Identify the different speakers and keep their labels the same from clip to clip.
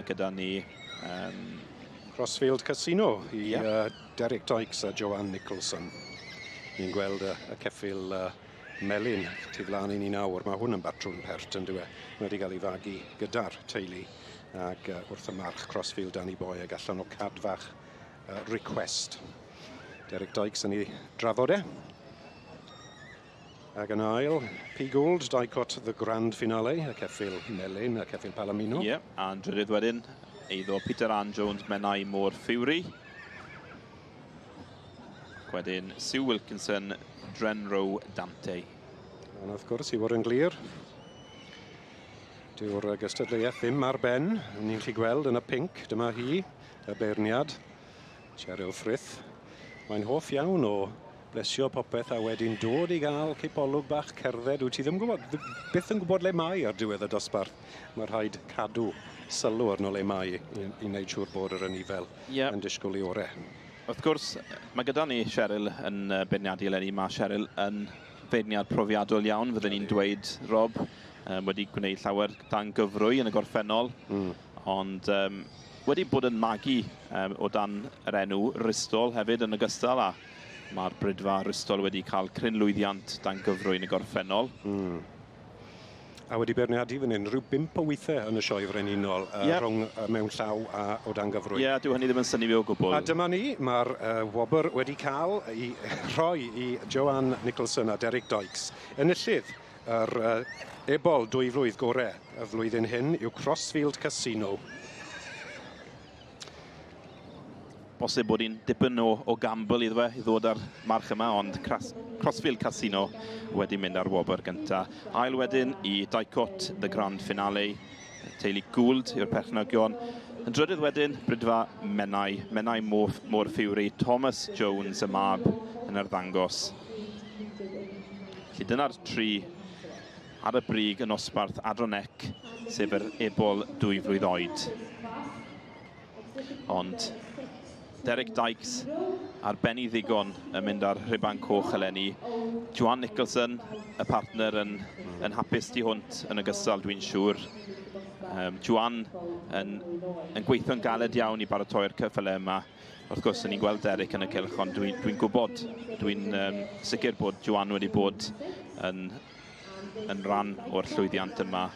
Speaker 1: Mae gyda ni
Speaker 2: Crossfield Casino i Derek Dykes a Joanne Nicholson. Ni'n gweld y ceffyl melyn tu flaen i ni nawr. Mae hwn yn batrwm pert yn dyw e. Mae wedi cael ei fagu gyda'r teulu ac wrth y march Crossfield Danny Boy ag allan o Cadfach Request. Derek Dykes yn ei drafod e. Ac yn ail, P. Gould, Dicot The Grand Finale, y ceffyl melyn, y ceffyl Palomino.
Speaker 1: Ie, yeah, a'n drydydd wedyn, eiddo Peter Ann Jones, Menai Môr Fury. Ac wedyn Sue Wilkinson, Drenrow Dante.
Speaker 2: Ond wrth gwrs, i fod yn glir, dyw'r gystadleuaeth ddim ar ben. Ni'n gallu gweld yn y pinc, dyma hi, y beirniad, Cheryl Frith. Mae'n hoff iawn o blesio popeth a wedyn dod i gael cipolwg bach cerdded. Wyt ti ddim gwybod, byth yn gwybod le mae ar diwedd y dosbarth. Mae rhaid cadw sylw arno le mae i wneud siŵr bod yr anifail yn disgwyl i orau.
Speaker 1: Wrth gwrs, mae gyda ni Cheryl yn beirniadu eleni. Mae Cheryl yn feirniad profiadol iawn, fydden ni'n dweud, Rob. Wedi gwneud llawer dan gyfrwy yn y gorffennol. Ond wedi bod yn magu o dan yr enw Ristol hefyd yn ogystal, a mae'r brydfa Ristol wedi cael cryn lwyddiant dan gyfrwy yn y gorffennol.
Speaker 2: A wedi beirniadu fan hyn rhyw 5 o weithiau yn y Sioe Frenhinol, rhwng mewn llaw a o dan gyfrwy.
Speaker 1: Ie, dyw hynny ddim yn synnu fi o gwbl.
Speaker 2: A dyma ni, mae'r wobr wedi cael ei rhoi i Joanne Nicholson a Derek Dykes. Enillydd yr ebol 2 flwydd gore y flwyddyn hyn yw Crossfield Casino.
Speaker 1: Bosib bod hi'n dipyn o gamble iddo fe i ddod â'r march yma, ond Crossfield Casino wedi mynd ar wobr gynta. Ail wedyn i Dicot, The Grand Finale, teulu Gould yw'r perchnogion. Yn drydydd wedyn, Brydfa Menai, Menai Môr Fury, Thomas Jones y mab yn arddangos. Felly dyna'r tri ar y brig yn nosbarth Adronec, sef yr ebol 2 flwydd oed. Ond Derek Dykes ar ben ei ddigon yn mynd ar rhuban coch eleni. Joanne Nicholson, y partner, yn hapus tu hwnt yn ogystal, dwi'n siŵr. Joanne yn gweithio'n galed iawn i baratoi'r ceffylau yma. Wrth gwrs, ni'n gweld Derek yn y cylch, ond dwi'n gwybod, dwi'n sicr bod Joanne wedi bod yn rhan o'r llwyddiant yma.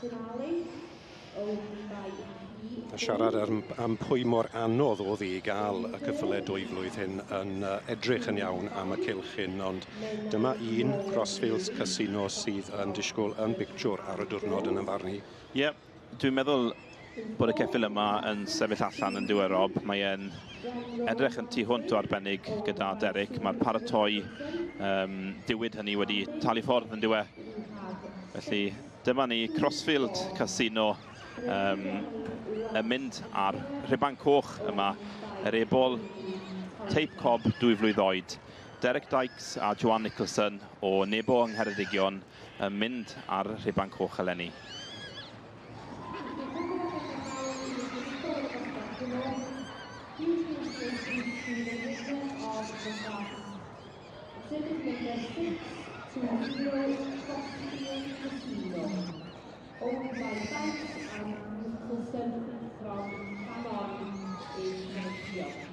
Speaker 2: A siarad am pwy mor anodd oedd hi i gael y ceffylau 2 flwydd hyn yn edrych yn iawn am y cylch hyn, ond dyma un Crossfields Casino sydd yn disgwyl yn bictiwr ar y diwrnod yn ymfarnu.
Speaker 1: Ie, dwi'n meddwl bod y ceffyl yma yn sefyll allan yn diwedd, Rob. Mae e'n edrych yn tu hwnt o arbennig gyda Derek. Mae'r paratoi diwyd hynny wedi talu ffordd yn diwedd. Felly dyma ni Crossfield Casino yn mynd ar rhuban coch yma, yr ebol teip cob 2 flwydd oed. Derek Dykes a Joanne Nicholson o Nebo yng Ngheredigion yn mynd ar rhuban coch eleni.
Speaker 3: Exhibit number 620, Crossfield Casino, owned by Dykes and Nicholson from Canon in Ceredigion.